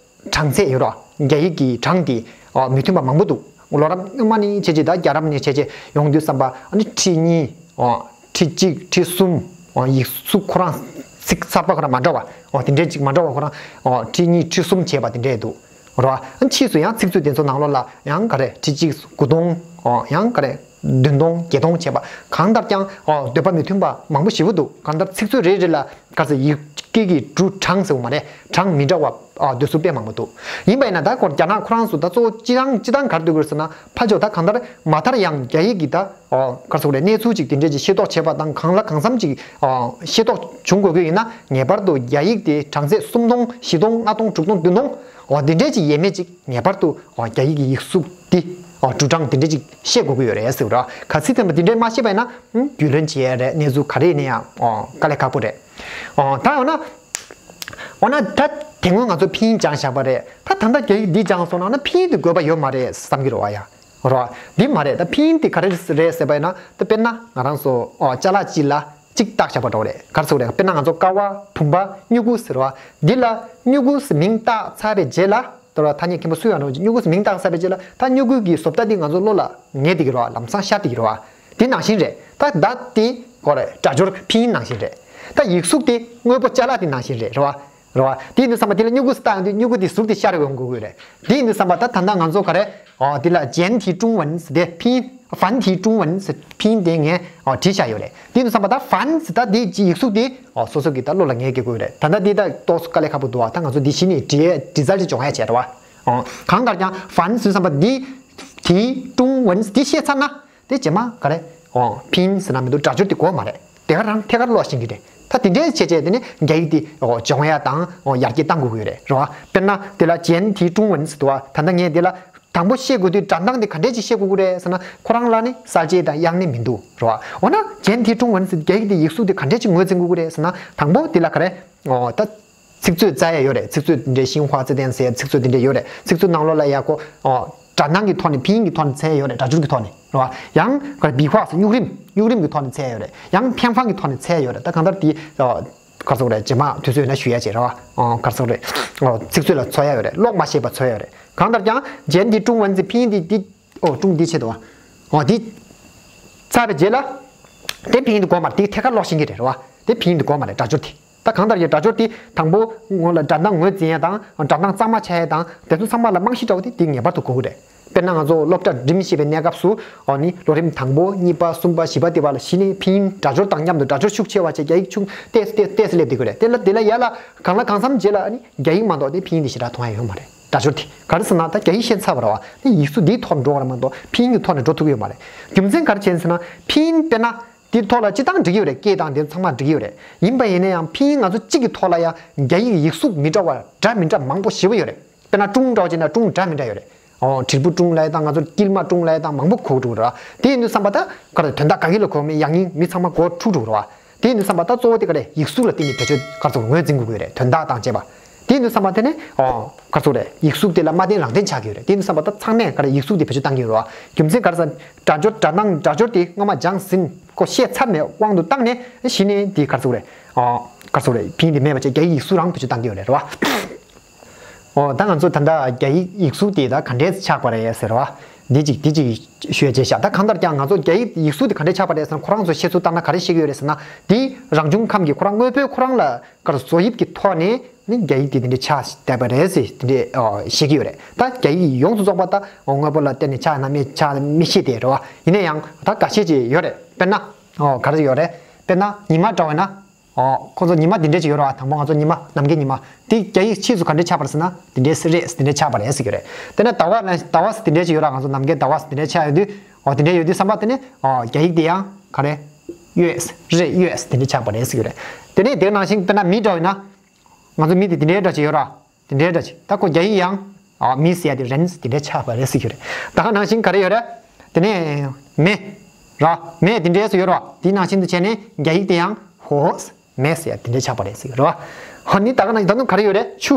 གྲངས་ཚད་ཡོད་རེད་བ། རྒྱ་ཡིག་གི་གྲངས་དེ་ཨོ་མི་མཐུན་པ་མང་པོ་འདུག་ལོ་རབས་སྔོན་མ་ནས་བྱས་རྗེས་ད་རྒྱལ་རབས་ནས་བྱས་རྗེས་ཡོང་དུས་ཙམ་པ་ཨ་ནི་ཁྲི་གཉིས་ཨོ་ཁྲི་གཅིག་ཁྲི་གསུམ་ཨོ་ཡིག་གཟུགས་ཁོ་རང་ཚིག་གསར་པ་ཁོ་རང་མ་འདྲ་བ་ཨོ་དེ་འདྲས་ཅིག་མ་འདྲ་བ་ཁོ་རང་ཨོ་ཁྲི་གཉིས་ཁྲི་གསུམ་བྱས་པ་དེ་འདྲས་འདུག་རོ། ཕྱིས་སུ་ཡང་ཚིག་མཛོད་དེ་ཚོ་ནང་ལོགས་ལ་ཡང་ག་རེ་ཁྲི་གཅིག་དགུ་སྟོང་། ཨོ་ཡང་ག་རེ་བདུན་སྟོང་བརྒྱད་སྟོང་བྱས་པ། གང་ལྟར་ཀྱང་ཨོ་འདོད་པ་མི་མཐུན་པ་མང་པོ་ཞེ་པོ་འདུག་གང་ལྟར་ཚིག་མཛོད་རེ་རེ་ལ་ག་ཚོད་ཡི་གེ་གི་འབྲུ་གྲངས་ཟེར་བ་མ་རེད། གྲངས་མི་འདྲ་བ་ཨོ་འདོད་ཚུལ་དཔེ་མང་པོ་འདུག་ཡིན་པ་ཡིན་ན་ད་ཁོ་རྒྱ་ནག་ཁོ་རང་ཚོ་ད་གཙོ་བོ་སྤྱི་བཏང་སྤྱི་བཏང་ག་རེ་འདོད་ཀྱི་ཡོད་ཟེར་ན། ཕར་ཕྱོགས་ད་གང་ལྟར་མ་མཐར་ཡང་རྒྱ་ཡིག་གི་ད་ཨོ་ག་རེ་ཟེར་དགོས་རེད། གནས་ཚུལ་ཅིག་དེ་འདྲས་ཅིག་ཤེས་རྟོགས་བྱས་པ་དང་གང་ལ་གང་འཚམ་ཅིག་ཨོ་ཤེས་རྟོགས་བྱུང་དགོས་ཀྱི་ཡིན་ན་ངེས་པར་དུ་རྒྱ་ཡིག་དེ་གྲངས་ཚད་སུམ་སྟོང་བཞི་སྟོང་ལྔ་སྟོང་དྲུག་སྟོང་བདུན་སྟོང་ཨོ་དེ་འདྲས་ཅིག་ཡས་མས་ཅིག་ངེས་པར་དུ་ཨོ་རྒྱ་ཡིག་གི་ཡིག་གཟུགས་དེ་ཨོ་འབྲུ་གྲངས་དེ་འདྲས་ཅིག་ཤེས་དགོས་ཀྱི་ཡོད་རེད་ཟེར་ར། གལ་སྲིད་དེ་འདྲས་མ་ཤེས་པ་ཡིན་ན་ཨུམ་རྒྱུས་ལོན་བྱེད་ཡ་རེད། གནས་ཚུལ་ག་རེ་ཡིན་ན་ཡང་ཨོ་དཀའ་ལས་ཁག་པོ་རེད། ཨོ་ད་འོ་ན་འོ་ན་ད་དེ་སྔོན་ང་ཚོ་ཕིན་ཡིན་སྦྱངས་བཞག་པ་རེད། ད་ད་ལྟ་རྒྱ་ཡིག་འདི་སྦྱངས་སོང་ན་ན་ཕིན་ཡིག་དེ་དགོས་པ་ཡོད་མ་རེད་བསམ་གྱི་རེད་བ་ཡ། རོ། འདི་མ་རེད། ད་ཕིན་ཡིག་དེ་ག་རེ་རེད་ཟེར་བ་ཡིན་ན། ད་དཔེར་ན་ང་རང་ཚོ་ཨོ་ཅ་ལག་ཅིག་ལ་གཅིག་བཏགས་བཞག་པ་འདྲ་བོ་རེད། ག་རེ་ཟེར་དགོས་རེད། དཔེར་ན་ང་ཚོ་ཀ་བ་བུམ་པ་སྨྱུ་གུ་ཟེར་བ་འདི་ལ་སྨྱུ་གུ་ཟེར་མིང་བཏགས་ཚར་བའི་རྗེས་ལ། ད་ར་ཐ་སྙད་མཁན་པོ་སུ་ཡང་རུང་སྨྱུ་གུ་ཟེར་མིང་བཏགས་ཚར་བའི་རྗེས་ལ་ད་སྨྱུ་གུ་གི་བཟོ་ལྟ་འདི་ང་ཚོ་བློ་ལ་ངེས་བསྡད་ཀྱི་རེད་བ། ལམ་སང་ཤར་བསྡད་ཀྱི་རེད་བ། དེ་ནང་བཞིན་རེད། ད་ད་དེ་གོ་རེད། སྒྲ་སྦྱོར་ཕིན་ཡིག་ནང་བཞིན་རེད། ད་ཡིག་གཟུགས་དེ་དངོས་པོ་ཅ་ལག་དེ་ནང་བཞིན་རེད། རེད་བ། རེད་བ། དེ་ཡིན་དུས་ཙམ་པ་དེ་ལ་སྨྱུ་གུ་ཟེར་བཏགས་ཡོང་དུས་སྨྱུ་གུ་དེ་ཟུར་དེ་ཤར་ཡོང་དགོས་ཀྱི་རེད། དེ་ཡིན་དུས་ཙམ་པ་ད་ད་ལྟ་ང་ཚོ་ག་རེ། ཨོ་དེ་ལ་简体中文ཟེར་དེ་ཕིན། 繁体中文ཟེར་ཕིན་དེ་ངས་ཨོ་བྲིས་བཞག་ཡོད་རེད། དེ་ཡིན་དུས་ཙམ་པ་ད་繁ཟེར་ད་དེ་ཅི་ཡིག་གཟུགས་དེ་ཨོ་སོ་སོ་གི་ད་བློ་ལ་ངེས་དགོས་ཀྱི་རེད། ད་ལྟ་དེ་ད་ཏོག་ཙམ་དཀའ་ལས་ཁག་པོ་འདུག་ཨ། ད་ང་ཚོ་འདི་གཞི་ནས་འབྲི་འབྲི་རྩལ་ཅིག་སྦྱོང་ཡ་བྱས་རེད་བ། ཨོ་གང་ལྟར་ཀྱང་繁ཟེར་དུས་ཙམ་པ་འདི་体中文འདི་ཤེས་ཚར་ན། དེ་རྗེས་མ་ག་རེ། ཨོ་ཕིན་ཟེར་ན་མི་འདུག་སྒྲ་སྦྱོར་དེ་དགོས་མ་རེད། དེ་ག་རང་ཐད་ཀར་ཀློག་ཤེས་ཀྱི་རེད། ད་དེ་འདྲའི་བྱས་བྱས་དེ་ནི་རྒྱ་ཡིག་དེ་སྦྱོང་ཡ་དང་ཡར་རྒྱས་གཏང་དགོས་ཀྱི་ཡོད་རེད། རེད་བ། དཔེར་ན་དེ་ལ་简体中文ཟེར་འདུག་བ། ད་ལྟ་ངས་དེ་ལ་དང་པོ་བཤད་དགོས་དུས་སྒྲ་གདངས་དེ་ག་འདྲས་ཅིག་བཤད་དགོས་ཀྱི་རེད་ཟེར་ན། ཁོ་རང་ལ་ནི་གསལ་བྱེད་དང་དབྱངས་གནས་མི་འདུག། རེད་བ། འོ་ན་简体中文ཟེར་རྒྱ་ཡིག་དེ་ཡིག་གཟུགས་དེ་ག་འདྲས་ཅིག་ངོས་འཛིན་དགོས་ཀྱི་རེད་ཟེར་ན། དང་པོ་དེ་ལ་ག་རེ། ཨོ་ད། ཚིག་མཛོད་བཙལ་ཡ་ཡོད་རེད། ཚིག་མཛོད་འདི་འདྲའི་ཤིན་ཧྭ་ཙི་ཏན་ཟེར་ཚིག་མཛོད་འདི་འདྲ་ཡོད་རེད། ཚིག་མཛོད་ནང་ལོགས་ལ་ཡ་གོ་ཨོ་སྒྲ་གདངས་ཀྱི་ཐོག་ནས་ཕིན་ཡིག་གི་ཐོག་ནས་འཚོལ་ཡ་ཡོད་རེད། སྒྲ་སྦྱོར་གྱི་ཐོག་ནས་རེད་བ། ཡང་ག་པི་ཧྭ་ཟེར་སྨྱུག་རིམ། སྨྱུག་རིམ་གྱི་ཐོག་ནས་འཚོལ་ཡ་ཡོད་རེད། ཡང་ཕན་ཧྥང་གི་ཐོག་ནས་འཚོལ་ཡ་ཡོད་རེད། ད་གང་ལྟར་དེ་ཨོ་ག་རེ་ཟེར་དགོས་རེད། རྗེས་མ་དུས་ཚོད་ཡོད་ན་ཞུ་ཡ་བྱེད་རེད་བ། ཨོ་ག་རེ་ཟེར་དགོས་རེད། ཨོ་ཚིག་མཛོད་ལ་འཚོལ་ཡ་ཡོད་རེད། ཀློག་མ་ཤེས་པ་འཚོལ་ཡ་ཡོད་རེད། གང་ལྟར་ཀྱང་简体中文ཟེར་ཕིན་ཡིག་འདི་འདི་ཨོ་ཀྲུང་འདི་ཆེད་དུ་བ། ཨོ་འདི་ཚར་བའི་རྗེས་ལ་དེ་ཕིན་ཡིག་འདི་དགོས་མ་རེད། དེ་ཐད་ཀར་ཀློག་ཤེས་ཀྱི་རེད་རེད་བ། དེ་ཕིན་ཡིག་འདི་དགོས་མ་རེད། སྒྲ་སྦྱོར་དེ། ད་གང་ལྟར་ཡང་སྒྲ་སྦྱོར་དེ་དང་པོ་སྔོན་ལ་སྒྲ་གདངས་ངོས་འཛིན་ཡ་དང་སྒྲ་གདངས་གཙང་མ་ཆགས་ཡ་དང་དེ་ཚོ་ཚང་མ་ལ་རྨང་གཞི་འདྲ་བོ་དེ་དེ་ངེས་པར་དུ་དགོས་ཀྱི་རེད། དཔེར་ན་ང་ཚོ་སློབ་གྲྭ་འགྲིམ་བཞིན་པའི་གནས་སྐབས་སུ་ཨོ་ནི་ལོ་རིམ་དང་པོ་གཉིས་པ་གསུམ་པ་བཞི་པ་དེ་བར་ལ་གཞི་ནས་ཕིན་ཡིག་སྒྲ་སྦྱོར་དང་མཉམ་དུ་སྒྲ་སྦྱོར་ཤུགས་ཆེ་བ་བྱས་རྒྱ་ཡིག་ཆུང་ཏོག་ཙམ་ཏོག་ཙམ་ཏོག་ཙམ་སླེབས་བསྡད་ཀྱི་རེད། དེ་ལ་དེ་ལ་ཡ་ལ་གང་ལ་གང་འཚམ་རྗེས་ལ་ཨ་ནི་རྒྱ་ཡིག་མ་གཏོགས་དེ་ཕིན་ཡིག་དེ་ཞེ་དྲག་མཐོང་ཡ་ཡོད་མ་རེད། སྒྲ་སྦྱོར་དེ་ག་རེ་ཟེར་ན་ད་རྒྱ་ཡིག་ཤེས་ཚར་བ་རེད་བ། དེ་ཡིག་གཟུགས་འདིའི་ཐོག་ནས་འགྲོ་དགོས་རེད་མ་གཏོགས་ཕིན་ཡིག་གི་ཐོག་ནས་འགྲོ་ཐུབ་ཀྱི་ཡོད་མ་རེད། རྒྱུ་མཚན་ག་རེ་བྱས་ཟེར་ན་ཕིན་ཡིག་དཔེར་ན། དེའི་ཐོག་ལ་སྤྱིར་བཏང་འགྲིག་གི་ཡོད་རེད། སྐད་དང་དེ་ཚང་མ་འགྲིག་གི་ཡོད་རེད། ཡིན་པ་ཡིན་ན་ཡང་ཕིན་ཡིག་ང་ཚོ་གཅིག་གི་ཐོག་ལ་ཡང་རྒྱ་ཡིག་ཡིག་གཟུགས་མི་འདྲ་བ་འདྲ་མི་འདྲ་མང་པོ་ཞེ་པོ་ཡོད་རེད། དཔེར་ན་ཀྲུང་འདྲ་བོ་བྱས་ན་ཀྲུང་འདྲ་མི་འདྲ་ཡོད་རེད། ཨོ་དྲིལ་བུ་ཀྲུང་ལབ་ཡ་དང་ང་ཚོ་དཀྱིལ་མ་ཀྲུང་ལབ་ཡ་དང་མང་པོ་གོ་འགྲོ་ར། དེ་ཡིན་དུས་ཙམ་པ་ད་ག་རེ་དོན་དག་ག་གི་ལ་གོ་མི་ཡག་ཉིན་མི་ཚང་མ་གོ་འཁྲུག་འགྲོ་ར། དེ་ཡིན་དུས་ཙམ་པ་ད་གཙོ་བོ་དེ་ག་རེ་ཡིག་གཟུགས་ལ་བརྟེན་ནས་བེད་སྤྱོད་ག་རེ་ཚོ་ངོས་འཛིན་དགོས་ཀྱི་ཡོད་རེད། དོན་དག་དང་བཅས་པ། དེ་ཡིན་དུས་ཙམ་པ་དེ་ནི་ཨོ་ག་རེ་ཚོ་རེད། ཡིག་གཟུགས་དེ་ལ་མ་བརྟེན་རང་བརྟེན་ཆགས་ཀྱི་ཡོད་རེད། དེ་ཡིན་དུས་ཙམ་པ་ད་ཚང་མས་ག་རེ་ཡིག་གཟུགས་དེ་བེད་སྤྱོད་བཏང་གི་ཡོད་རེད་བ། རྒྱུ་མཚན་ག་རེ་ཟེར་སྒྲ་སྦྱོར་སྒྲ་གདངས་སྒྲ་སྦྱོར་དེ་སྔོན་མ་སྦྱངས་ཟིན་གོ་ཤེས་ཚར་ནས་དབང་དུ་བཏང་ནས་གཞི་ནས་དེ་ག་རེ་ཚོ་རེད། ཨོ་ག་རེ་ཚོ་རེད། ཕིན་དེ་མེད་པ་བྱས་རྒྱ་ཡིག་ཡིག་གཟུགས་རང་བེད་སྤྱོད་བཏང་གི་ཡོད་རེད་རེད་བ། ཨོ་ད་ང་ཚོ་ད་ལྟ་རྒྱ་ཡིག་ཡིག་གཟུགས་དེ་ད་ག་འདྲས་ཆགས་པ་རེད་ཟེར་བ། འདི་གཅིག་འདི་གཅིག་ཞུས་བྱས་ཤག་ད་གང་ལྟར་ཀྱང་ང་ཚོ་རྒྱ་ཡིག་ཡིག་གཟུགས་དེ་ག་འདྲས་ཆགས་པ་རེད་ཟེར་ན་ཁོ་རང་ཚོ་བཤད་ཚུལ་ལྟར་ན་ག་རེ་བཤད་ཀྱི་ཡོད་རེད་ཟེར་ན། འདི་རང་བྱུང་ཁམས་ཀྱི་ཁོ་རང་དངོས་པོའི་ཁོ་རང་ལ་ག་རེ་བཟོ་དབྱིབས་ཀྱི་ཐོག་ནས་ནི་རྒྱ་ཡིག་དེ་དེ་འདྲས་ཆགས་བསྡད་པ་རེད་ཟེར་དེ་འདྲས་ཨོ་བཤད་ཀྱི་ཡོད་རེད། ད་རྒྱ་ཡིག་ཡོངས་སུ་རྫོགས་པ་ད་དངོས་པོ་ལ་བརྟེན་ནས་ཆགས་ན་མི་ཆགས་མི་ཤེས་དེ་རེད་བ། ཡིན་ན་ཡང་ད་འགའ་ཤས་ཅིག་ཡོད་རེད། དཔེར་ན་ཨོ་ག་རེ་ཡོད་རེད། དཔེར་ན་ཉི་མ་འདྲ་བོ་ཡིན་ན། ཨོ། ཁོ་ཚོ་ཉི་མ་འདི་འདྲས་ཅིག་ཡོད་རེད་བ། དང་པོ་ང་ཚོ་ཉི་མ་ནམ་མཁའི་ཉི་མ། དེ་རྒྱ་ཡིག་ཕྱིས་སུ་ག་འདྲས་ཆགས་པ་རེད་ཟེར་ན་འདི་འདྲས་རེད་འདི་འདྲས་ཆགས་པ་རེད་ཟེར་གྱི་རེད། དེ་ནས་ཟླ་བ་ན་ཟླ་བ་ཟེར་འདི་འདྲས་ཅིག་ཡོད་རེད། ང་ཚོ་ནམ་མཁའི་ཟླ་བ་ཟེར་འདི་འདྲས་ཆགས་ཡོད་དུས། ཨོ་འདི་འདྲས་ཡོད་དུས་བསམ་པ་དེ་ནས་ཨོ་རྒྱ་ཡིག་དེ་ཡང་ག་རེ། ཡོད་རེད་ཡོད་འདི་འདྲས་ཆགས་པ་རེད་ཟེར་གྱི་རེད། དེ་ནས་དེ་ནང་བཞིན་དཔེར་ན་མི་འདྲ་བ་ཡིན་ན། ང་ཚོ་མི་དེ་འདི་འདྲས་འདྲ་ཅིག་ཡོད་རེད། དེ་འདྲའི་འདྲ་ཅིག་ད་ཁོ་རྒྱ་ཡིག་ཡང་། ཨ་མི་ཟེར་ཡ་དེ་རེན་དེ་འདྲའི་ཆགས་པ་རེད་ཟེར་གྱི་རེད། ད་ག་ནང་བཞིན་ག་རེ་ཡོད་རེད། དེ་ནས་མེ། ར། མེ་དེ་འདྲའི་སུ་ཡོད་ར། དེ་ནང་བཞིན་དུ་བྱས་ནས་རྒྱ་ཡིག་དེ་ཡང་ཧོ། མེ་ཟེར་ཡ་དེ་འདྲའི་ཆགས་པ་རེད་ཟེར་གྱི་རེད་བ། ཧ་ནི་ད་ག་ནང་བཞིན་ད་དུང་ག་རེ་ཡོད་རེད། ཆུ།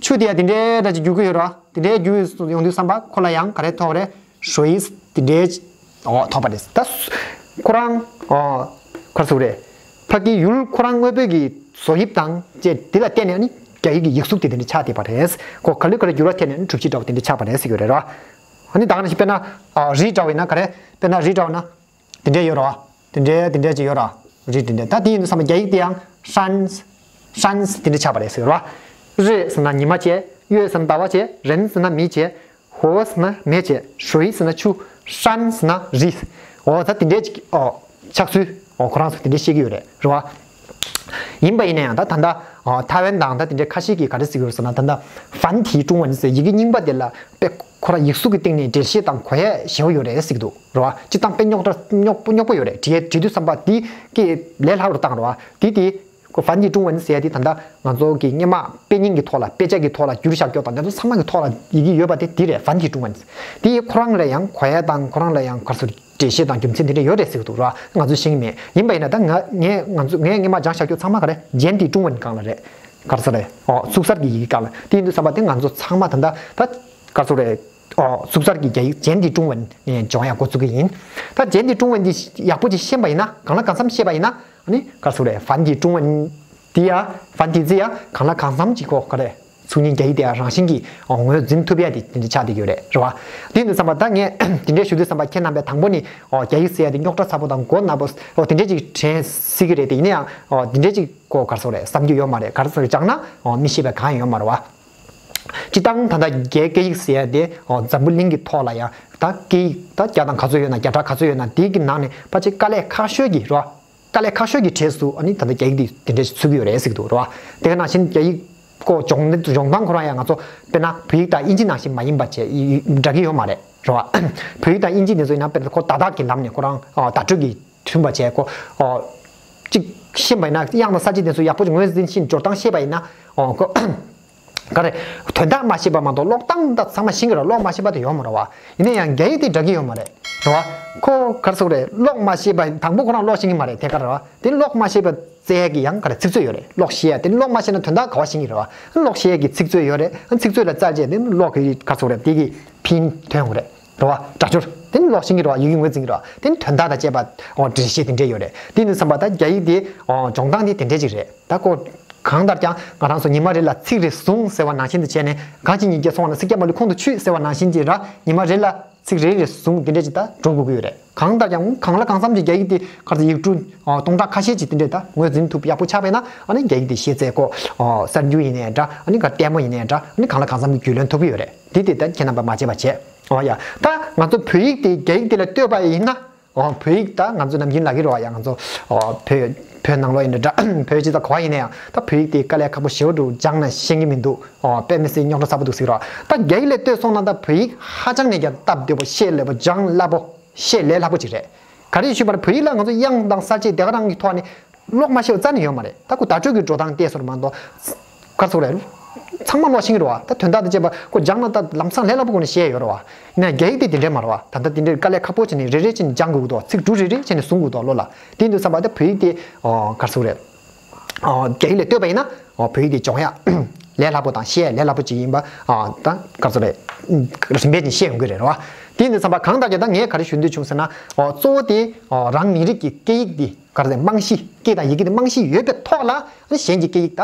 ཆུ་དེ་ཡ་དེ་འདྲའི་འདྲ་ཅིག་རྒྱུག་གི་ཡོད་ར། དེ་འདྲའི་རྒྱུག་ཡོང་དུས་བསམ་པ་ཁོ་ལ་ཡང་ག་རེ་ཐོབ་རེད། ཧྲོ་ཡིས་དེ་འདྲའི། ཨོ་ཐོབ་པ་རེད། ད་ཁོ་རང་ཨོ་ག་རེ་ཟེར་རེད། ཕ་གི་ཡུལ་ཁོ་རང་དངོས་པོའི་གི་བཟོ་དབྱིབས་དང་བཅས་དེ་ལ་བརྟེན་ནས་ནི་རྒྱ་ཡིག་གི་ཡིག་གཟུགས་དེ་དེ་འདྲ་ཆགས་བསྡད་པ་རེད། ཁོ་ག་ལེ་ག་ལེ་འགྱུར་བ་ཐེབས་ནས་ནི་གྲུབ་ཆ་འདྲ་བོ་དེ་འདྲ་ཆགས་པ་རེད་ཟེར་གྱི་རེད་ར། ཨ་ནི་ད་ག་ནང་བཞིན་དཔེར་ན་ཨ་རི་འདྲ་བོ་ཡིན་ན་ག་རེ། དཔེར་ན་རི་འདྲ་བོ་ན་དེ་འདྲ་ཡོད་ར། དེ་འདྲ་དེ་འདྲ་ཅིག་ཡོད་ར། རི་དེ་འདྲ་ད་དེ་ཡིན་དུས་ཙམ་པ་རྒྱ་ཡིག་དེ་ཡང་ཧྲན། ཧྲན་དེ་འདྲ་ཆགས་པ་རེད་ཟེར་གྱི་རེད་ར། རི་ཟེར་ན་ཉི་མ་བྱས། ཡོད་ཟེར་ན་ཟླ་བ་བྱས། རེན་ཟེར་ན་མི་བྱས། ཧོ་ཟེར་ན་མེ་བྱས། ཧྲུའི་ཟེར་ན་ཆུ། ཧྲན་ཟེར་ན་རི། འོ་ད་དེ་འདྲས་ཅིག་ཨོ་ཆགས་ཚུལ་ཨོ་ཁོ་རང་ཚོ་དེ་འདྲས་བཤད་ཀྱི་ཡོད་རེད་རེད་བ། ཡིན་པ་ཡིན་ན་ཡང་ད་ད་ལྟ་ཨོ་ཐའེ་ཝན་དང་ད་དེ་འདྲས་ཁ་ཤས་ཀྱིས་ག་རེ་ཟེར་གྱི་ཡོད་རེད་ཟེར་ན། ད་ལྟ་繁体中文ཟེར་ཡི་གེ་རྙིང་པ་དེ་ལ་དཔེ་ཁོ་རང་ཡིག་གཟུགས་ཀྱི་སྟེང་ནས་འགྲེལ་བཤད་དང་གོ་ཡ་ཞེ་པོ་ཡོད་རེད་ཟེར་གྱི་འདུག་རེད་བ། སྤྱིར་བཏང་དཔེ་རྙོག་དྲ་རྙོག་རྙོག་པོ་ཡོད་རེད། བྲིས་བྲིས་དུས་བསམ་པ་དེ་སྐད་ལས་སླ་པོར་བཏང་རེད་བ། དེ་དེ། ཁོ་繁体中文ཟེར་ཡ་དེ་ད་ལྟ་ང་ཚོ་གི་སྔོན་མ་དཔེ་རྙིང་གི་ཐོག་ལ་དཔེ་ཆ་གི་ཐོག་ལ་བསྒྱུར་བཞག་རྒྱུ་དང་དེ་ཚོ་ཚང་མ་གི་ཐོག་ལ་ཡི་གེ་ཡོད་པ་དེ་དེ་རེད། 繁体中文། དེ་ཁོ་རང་ལ་ཡང་གོ་ཡ་དང་ཁོ་རང་ལ་ཡང་ག་རེ་ཟེར་འགྲེལ་བཤད་དང་རྒྱུ་མཚན་དེ་འདྲ་ཡོད་རེད་ཟེར་གི་འདུག་ར། ང་ཚོ་ཤེས་ཀྱི་མེད། ཡིན་པ་ཡིན་ན་ད་ང་ངས་ང་ཚོ་ངས་སྔོན་མ་སྦྱངས་བཞག་རྒྱུ་ཚང་མ་ག་རེ་简体中文སྒང་ལ་རེད། ག་རེ་ཟེར་རེད། ཨོ་ཚུགས་གསར་གྱི་ཡི་གེ་སྒང་ལ། དེ་ཡིན་དུས་ཙམ་པ་དེ་ང་ཚོ་ཚང་མ་ད་ལྟ་ད་ག་རེ་ཟེར་རེད། ཨོ་ཚུགས་གསར་གྱི་རྒྱ་ཡིག་简体中文ནས་སྦྱོང་ཡ་འགོ་བཙུགས་ཀྱི་ཡིན། ད་简体中文འདི་ཡག་པོ་ཅིག་ཤེས་པ་ཡིན་ན། གང་ལ་གང་འཚམ་ཤེས་པ་ཡིན་ན། ཨ་ནི་ག་རེ་ཟེར་རེད། 繁体中文འདི་ཡ། 繁体字ཡ་གང་ལ་གང་འཚམ་ཅིག་གོ་ག་རེ། ཚུགས་རྙིང་རྒྱ་ཡིག་དེ་ཡ་རང་བཞིན་གྱིས་ཨོ་ངོས་འཛིན་ཐུབ་ཡ་དེ་དེ་འདྲ་ཆགས་བསྡད་ཀྱི་ཡོད་རེད་རེད་བ། དེ་ཡིན་དུས་ཙམ་པ་ད་ངས་དེ་འདྲའི་ཞུ་དུས་ཙམ་པ་ཁྱེད་རྣམ་པས་དང་པོ་ནི་ཨོ་རྒྱ་ཡིག་ཟེར་ཡ་དེ་རྙོག་དྲ་ཚ་པོ་དང་མགོ་ན་པོ་ཨོ་དེ་འདྲའི་ཅིག་དྲན་སྲིད་ཀྱི་རེད་དེ། ཡིན་ན་ཡང་ཨོ་དེ་འདྲའི་ཅིག་གོ་ག་རེ་ཟེར་རེད། བསམ་རྒྱུ་ཡོད་མ་རེད། ག་རེ་ཟེར་སྦྱངས་ན་ཨོ་མི་ཤེས་པ་གང་ཡང་ཡོད་མ་རེད་བ། སྤྱིར་བཏང་ད་ལྟ་རྒྱའི་སྐད་ཡིག་ཟེར་ཡ་དེ་ཨོ་འཛམ་བུ་གླིང་གི་ཐོག་ལ་ཡང་ད་སྐད་ཡིག་ད་བརྒྱ་དང་ག་ཚོད་ཡོད་ན་བརྒྱ་ཕྲག་ག་ཚོད་ཡོད་ན་དེའི་གི་ནང་ནས་ཕལ་ཆེར་དཀའ་ལས་ཁག་ཤོས་ཀྱི་རེད་བ། དཀའ་ལས་ཁག་ཤོས་ཀྱི་གྲས་སུ་ཨ་ནི་ད་ལྟ་རྒྱ་ཡིག་འདི་དེ་འདྲས་ཚུད་ཀྱི་ཡོད་རེད་ཟེར་གྱི་འདུག་རེད་བ། དེ་ག་ནང་བཞིན་རྒྱ་ཡིག་ཀོ་སྦྱོང་སྦྱོང་སྟངས་ཁོ་རང་ཡང་ང་ཚོ་དཔེར་ན་བོད་ཡིག་དང་དབྱིན་ཇི་ནང་བཞིན་མ་ཡིན་པ་བྱས་ཡི་འདྲ་གི་ཡོད་མ་རེད་རེད་བ། བོད་ཡིག་དང་དབྱིན་ཇི་དེ་ཚོ་ཡིན་ན་དཔེར་ན་ཁོ་བརྡ་དག་གི་ལམ་ནས་ཁོ་རང་ཨ་བརྡ་སྤྲོད་ཀྱི་མཐུན་པ་བྱས་ཁོ་ཨ་ གཅིག་ཤེས་པ་ཡིན་ན། དབྱངས་དང་གསལ་བྱེད་དེ་ཚོ་ཡག་པོ་ཅིག་ངོས་འཛིན་ཤེས། སྦྱོར་སྟངས་ཤེས་པ་ཡིན་ན། ཨོ་ཁོ། ག་རེ། དོན་དག་མ་ཤེས་པ་མ་གཏོགས་ཀློག་སྟངས་ད་ཚང་མ་ཤེས་ཀྱི་རེད། ཀློག་མ་ཤེས་པ་དེ་ཡོད་མ་རེད་བ། ཡིན་ན་ཡང་རྒྱ་ཡིག་དེ་འདྲ་གི་ཡོད་མ་རེད། རེད་བ། ཁོ་ག་རེ་ཟེར་དགོས་རེད། ཀློག་མ་ཤེས་པ་དང་པོ་ཁོ་རང་ཀློག་ཤེས་ཀྱི་མ་རེད། དེ་ག་རེད་བ། དེ་ཀློག་མ་ཤེས་པ་བཙལ་ཡས་ཀྱི་ཡང་ག་རེ་ཚིག་མཛོད་ཡོད་རེད། ཀློག་ཤེས་ཡས་དེ། ཀློག་མ་ཤེས་ན་དོན་དག་ག་བ་ཤེས་ཀྱི་རེད་བ། ཀློག་ཤེས་ཡས་ཀྱི་ཚིག་མཛོད་ཡོད་རེད། ཚིག་མཛོད་ལ་བཙལ་བྱས་དེ་ཀློག་གི་ག་རེ་ཟེར་དགོས་རེད། དེ་གི་ཕན་ཐོན་དགོས་རེད། རེད་བ། སྒྲ་སྦྱོར་དེ་ནི་ཀློག་ཤེས་ཀྱི་རེད་བ། ཡི་གེ་ངོས་འཛིན་གྱི་རེད་བ། དེ་ནི་དོན་དག་དང་བཅས་པ། འོ་འགྲེལ་བཤད་དེ་འདྲས་ཡོད་རེད། དེ་ནི་བསམ་པ་ད་རྒྱ་ཡིག་དེ་འོ་སྦྱོང་སྟངས་དེ་དེ་འདྲས་ཅིག་རེད། ད་ཁོ་གང་ལྟར་ཀྱང་ང་རང་ཚོ་ཉི་མ་རེ་ལ་ཚིག་རེ་ཟུང་ཟེར་བ་ནང་བཞིན་དུ་བྱས་ནས། གང་ཞིག་ཉིད་ཀྱིས་སོང་བ་ན། སྲེག་བརྒྱ་མ་ལུས་ཁོང་དུ་ཆུད་ཟེར་བ་ནང་བཞིན་གྱི་ར། ཉི་མ་རེ་ལ་ཚིག་རེ་རེ་ཟུང་དེ་འདྲས་ཅིག་ད་འགྲོ་དགོས་ཀྱི་ཡོད་རེད། གང་ལྟར་ཀྱང་གང་ལ་གང་འཚམ་གྱི་རྒྱ་ཡིག་དེ་ག་རེ་ཟེར། ཡིག་འབྲུ་ཨ་སྟོང་ཕྲག་ཁ་ཤས་ཅིག་དེ་འདྲས་ད་ངོས་འཛིན་ཐུབ་ཡག་པོ་ཆགས་པས་ན། ཨ་ནི་རྒྱ་ཡིག་དེ་ཤེས་ཚད་ཁོ་ཨ་གསར་འགྱུར་ཡིན་ནའི་འདྲ། ཨ་ནི་ག་ལྟད་མོ་ཡིན་ནའི་འདྲ། ཨ་ནི་གང་ལ་གང་འཚམ་གྱི་རྒྱུས་ལོན་ཐུབ་ཀྱི་ཡོད་རེད། དེ་དེ་ད་ཁྱེད་རྣམ་པ་མ་བརྗེད་པ་བྱས། ཨོ་ཡ། ད་ང་ཚོ་བོད་ཡིག་དེ་རྒྱ་ཡིག་དེ་ལ་ལྟོས་པ་ཡིན་ན། ཨོ་བོད་ཡིག་ད་ང་ཚོ་ནམ་རྒྱུན་ལབ་ཀྱི་རེད་བ། ཡ་ང་ཚོ་ཨོ་བོད་བོད་ནང་ལོགས་ཡིན་ནའི་འདྲ། བོད་སྤྱི་ཚོགས་ག་བ་ཡིན་ན་ཡང་ད་བོད་ཡིག་དེ་དཀའ་ལས་ཁག་པོ་ཞེ་པོ་འདུག་སྦྱངས་ན་ཤེས་ཀྱི་མི་འདུག་ཨོ་དཔེ་མི་སྲིད་རྙོག་དྲ་ཚ་པོ་འདུག་ཟེར་གྱི་རེད་བ། ད་རྒྱ་ཡིག་ལ་ལྟོས་སོང་ན་ད་བོད་ཡིག་ཧ་ཅང་ནས་ཀྱང་སྟབས་བདེ་པོ། ཤེས་སླ་པོ། སྦྱང་སླ་པོ། ཤེས་ལས་སླ་པོ་ཅིག་རེད། ག་རེ་ཞུས་པ་ན། བོད་ཡིག་ལ་ང་ཚོ་དབྱངས་དང་གསལ་བྱེད་དེ་ག་རང་གི་ཐོག་ནས་ཀློག་མ་ཤེས་པ་རྩ་ནས་ཡོད་མ་རེད། ད་ཁོ་བརྡ་སྤྲོད་ཀྱི་འགྲོ་སྟངས་བལྟས་སོང་མ་གཏོགས། ག་རེ་ཟེར་དགོས་རེད། ཚང་མ་ཀློག་ཤེས་ཀྱི་རེད་བ། ད་དོན་དག་དང་བཅས་པ་ཁོ་སྦྱངས་ན་ད་ལམ་སང་ལས་སླ་པོ་སྒོ་ནས་ཤེས་ཡོད་རེད་བ། ཡིན་ན་རྒྱ་ཡིག་དེ་དེ་འདྲས་མ་རེད་བ། ད་ལྟ་དེ་འདྲས་དཀའ་ལས་ཁག་པོ་བྱས་ནས་རེ་རེ་བྱས་ནས་སྦྱང་དགོས་ཀྱི་འདུག་ཚིག་འབྲུ་རེ་རེ་བྱས་ནས་བཟུང་དགོས་འདུག་བློ་ལ། དེ་ཡིན་དུས་ཙམ་པ་ད་བོད་ཡིག་དེ་ཨོ་ག་རེ་ཟེར་དགོས་རེད། ཨོ་རྒྱ་ཡིག་ལ་ལྟོས་པ་ཡིན་ན། ཨོ་བོད་ཡིག་དེ་སྦྱོང་ཡག་ལས་སླ་པོ་དང་ཤེས་ཡག་ལས་སླ་པོ་ཅིག་ཡིན་པ། ཨ་ད་ག་རེ་ཟེར་དགོས་རེད། རིམ་པས་ཀྱིས་ཤེས་ཡོང་གི་རེད་བ། དེ་ཡིན་དུས་ཙམ་པ་གང་ལྟར་ཀྱང་ད་ངས་ག་རེ་ཞུ་འདོད་བྱུང་ཟེར་ན། ཨོ་གཙོ་བོ་དེ་ཨོ་རང་མི་རིགས་ཀྱི་སྐད་ཡིག་དེ་ག་རེ་ཟེར། རྨང་གཞི། སྐད་དང་ཡི་གེ་དེ་རྨང་གཞི་ཡོད་པའི་ཐོག་ལ། ཨ་ནི་གཞན་གྱི་སྐད་ཡིག་ད་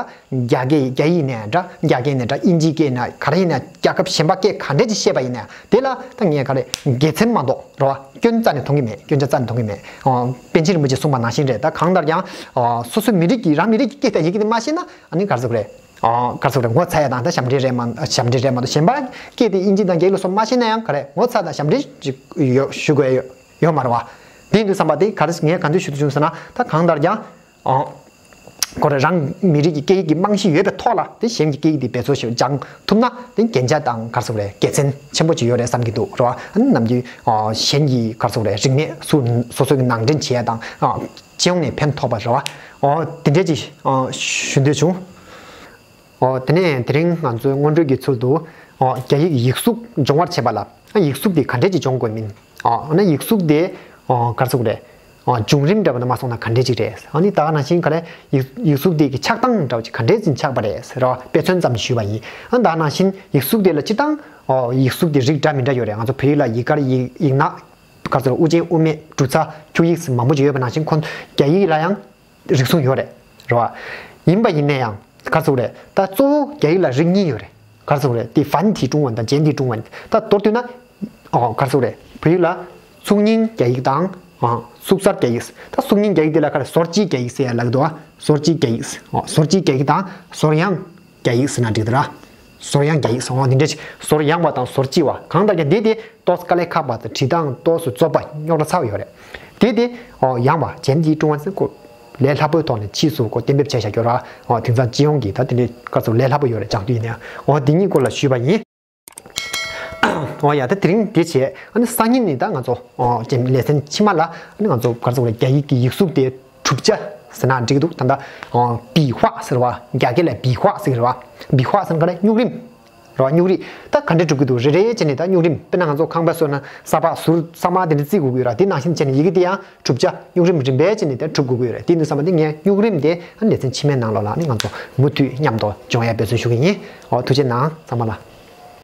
རྒྱ་སྐད། རྒྱ་ཡིག་ནས་འདྲ། རྒྱ་སྐད་ནས་འདྲ། དབྱིན་ཇིའི་སྐད་ནས། ག་རེ་ཡིན་ན། རྒྱལ་ཁབ་གཞན་པ་སྐད་ག་འདྲས་ཅིག་བཤད་པ་ཡིན་ན་དེ་ལ་ད་ངས་ག་རེ་དགེ་མཚན་མ་གཏོགས་རེད་བ། སྐྱོན་རྩ་ནས་མཐོང་གི་མེད། སྐྱོན་ཆ་རྩ་ནས་མཐོང་གི་མེད། ཨོ་པཎ་ཆེན་རིན་པོ་ཆེས་གསུངས་པ་ནང་བཞིན་རེད། ད་གང་ལྟར་ཀྱང་ཨོ་སོ་སོའི་མི་རིགས་ཀྱི། རང་མི་རིགས་ཀྱི་སྐད་དང་ཡི་གེ་དེ་མ་ཤེས་ན། ཨ་ནི་ག་རེ་ཟེར་དགོས་རེད། ཨོ་ག་རེ་ཟེར་དགོས་རེད། ངོ་ཚ་ཡག་དང་ད་ཞབས་འདྲེན་རེད་མ། ཞབས་འདྲེན་རེད་མ་གཏོགས། གཞན་པ་སྐད་དེ་དབྱིན་ཇི་དང་རྒྱ་ཡིག་ལ་སོགས་མ་ཤེས་ན་ཡང་ག་རེ་ངོ་ཚ་དང་ཞབས་འདྲེན་ཅིག་ཡོད་ཞུ་དགོས་ཡོད་ཡོད་མ་རེད་བ། དེ་ཡིན་དུས་ཙམ་པ་དེ་ག་རེ་ངས་ག་འདྲས་ཞུ་འདོད་བྱུང་ཟེར་ན། ད་གང་ལྟར་ཀྱང་ཨོ་ཁོ་རང་མི་རིགས་ཀྱི་སྐད་ཡིག་གི་རྨང་གཞི་ཡོད་པའི་ཐོག་ལ། དེ་གཞན་གྱི་སྐད་ཡིག་དེ་འབད་རྩོལ་ཞིག་སྦྱང་ཐུབ་ན། དེ་རྒྱན་ཆ་དང་ག་རེ་ཟེར་དགོས་རེད། དགེ་མཚན་ཆེན་པོ་ཅིག་ཡོད་རེད་བསམ་གྱི་འདུག་རེད་བ། ཨ་ནི་ནམ་རྒྱུན་ཨོ་གཞན་གྱི་ག་རེ་ཟེར་དགོས་རེད། རིག་གནས་སུ་སོ་སོ་གི་ནང་འདྲེན་བྱེད་ཡག་དང་། ཨོ་སྤྱི་ཡོངས་ནས་ཕན་ཐོགས་པ་རེད་བ། ཨོ་དེ་འདྲས་ཅིག་ཨོ་ཞུ་འདོད་བྱུང་། ཨོ་དེ་ནས་དེ་རིང་ང་ཚོའི་སྔོན་འགྲོའི་གི་ཚུལ་དུ། ཨོ་རྒྱ་ཡིག་ཡིག་གཟུགས་སྦྱོང་བར་བྱེད་པ་ལ། ཨ་ཡིག་གཟུགས་དེ་ག་འདྲས་ཅིག་སྦྱོང་དགོས་མིན། ཨོ་ཨ་ནི་ཡིག་གཟུགས་དེ་ཨོ་ག་རེ་ཟེར་དགོས་རེད། ཨོ་བྱུང་རིམ་འདྲ་པོ་ནས་མ་སོང་ན་ག་འདྲས་ཅིག་རེད། ཨ་ནི་ད་ག་ནང་བཞིན་ག་རེ་ཡིག་ཡིག་གཟུགས་དེ་གི་ཆགས་སྟངས་འདྲ་པོ་ཅིག་ག་འདྲས་ཅིག་ཆགས་པ་རེད་ཟེར་བ། དཔེ་མཚོན་ཙམ་ཞུས་པ་ཡིན། ཨ་ད་ག་ནང་བཞིན་ཡིག་གཟུགས་དེ་ལ་སྤྱིར་བཏང་ཨོ་ཡིག་གཟུགས་དེ་རིགས་འདྲ་མི་འདྲ་ཡོད་རེད། ང་ཚོ་བོད་ཡིག་ལ་ཡིག་དཀར། ཡིག་ཡིག་ནག་ག་རེ་ཟེར། དབུ་ཅན་དབུ་མེད། འབྲུ་ཚ། འཁྱུག་ཡིག་ཟེར་མང་པོ་ཅིག་ཡོད་པ་ནང་བཞིན། ཁོང་རྒྱ་ཡིག་ལ་ཡང་རིགས་གསུམ་ཡོད་རེད། རེད་བ། ཡིན་པ་ཡིན་ན་ཡང་ག་རེ་ཟེར་དགོས་རེད། ད་གཙོ་བོ་རྒྱ་ཡིག་ལ་རིགས་གཉིས་ཡོད་རེད། ག་རེ་ཟེར་དགོས་རེད། དེ་繁体中文དང་简体中文། ད་མདོར་བསྡུས་ན། ཨོ་ག་རེ་ཟེར་དགོས་རེད། བོད་ཡིག་ལ་ཚུགས་རྙིང་རྒྱ་ཡིག་དང་། ཨོ་སུག་གསར་རྒྱ་ཡིག། ད་སུག་རྙིང་རྒྱ་ཡིག་དེ་ལ་ག་རེ། ཟོར་གཅིག་རྒྱ་ཡིག་ཟེར་ཡ་ལབ་ཀྱི་འདུག་བ། ཟོར་གཅིག་རྒྱ་ཡིག། ཨོ་ཟོར་གཅིག་རྒྱ་ཡིག་དང་ཟོར་ཡང་རྒྱ་ཡིག་ཟེར་ན་འགྲིག་འདུག་ར། ཟོར་ཡང་རྒྱ་ཡིག་ཟེར། འོ་འདི་འདྲ་ཞིག། ཟོར་ཡང་བ་དང་ཟོར་གཅིག་བ། གང་ལྟར་ཀྱང་འདི་དེ་ཏོག་ཙམ་དཀའ་ལས་ཁག་པ་དང་། བྲིས་སྟངས་ཏོག་ཙམ་རྩོག་པ། རྙོག་དྲ་ཚ་བ་ཡོད་རེད། དེ་དེ་ཨོ་ཡང་བ་简体中文ཟེར་ཁོ་ལས་སླ་པོའི་ཐོག་ནས་ཕྱིས་སུ་ཁོ་གཏན་འབེབས་བྱས་བཞག་ཡོད་ར། ཨོ་དེང་སང་སྤྱི་ཡོངས་ཀྱི་ད་དེ་འདྲའི་སྐབས་སུ་ལས་སླ་པོ་ཡོད་རེད། སྦྱང་དུས་ཡིན་ན་ཡང་། ཨོ་འདི་གཉིས་སྐོར་ལ་ཞུས་པ་ཡིན། ཨོ་ཡ། ད་དེ་རིང་འདི་བྱས། ཨ་ནི་སང་ཉིན་ནས་ད་ང་ཚོ་ཨོ་ལེ་ཚན་ཕྱི་མ་ལ། ཨ་ནི་ང་ཚོ་ག་རེ་ཟེར་དགོས་རེད། རྒྱ་ཡིག་གི་ཡིག་གཟུགས་དེ་གྲུབ་ཆ་ཟེར་ན་འགྲིག་གི་འདུག་ད་ལྟ་ཨོ་笔画ཟེར་བ། རྒྱ་སྐད་ལ་笔画ཟེར་གི་རེད་བ། 笔画ཟེར་ན་ག་རེ། སྨྱུག་རིམ་རེད་བ། སྨྱུག་རིམ། ད་ག་འདྲས་གྲུབ་ཀྱི་འདུག་རེ་རེ་བྱས་ནས་ད་སྨྱུག་རིམ། དཔེར་ན་ང་ཚོ་ཁང་པ་བཟོས་ན་ས་ཕག་ཟུར་གཙང་མ་དེ་འདྲ་བརྩི་དགོས་ཀྱི་ཡོད་ར། དེ་ནང་བཞིན་བྱས་ནས་ཡི་གེ་དེ་ཡང་གྲུབ་ཆ་སྨྱུག་རིམ་རིམ་པས་བྱས་ནས་ད་གྲུབ་དགོས་ཀྱི་ཡོད་རེད། དེ་ཡིན་དུས་ཙམ་པ་འདི་ངས་སྨྱུག་རིམ་དེ་ཨ་ནི་ལེ་ཚན་ཕྱི་མའི་ནང་ལོགས་ལ་ཨ་ནི་ང་ཚོ་མུ་མཐུད་མཉམ་དུ་སྦྱོང་ཡ་འབད་བརྩོན་ཞུ་གི་ཡིན། ཨོ་ཐུགས་རྗེ་གནང་ཚང་མ་ལ།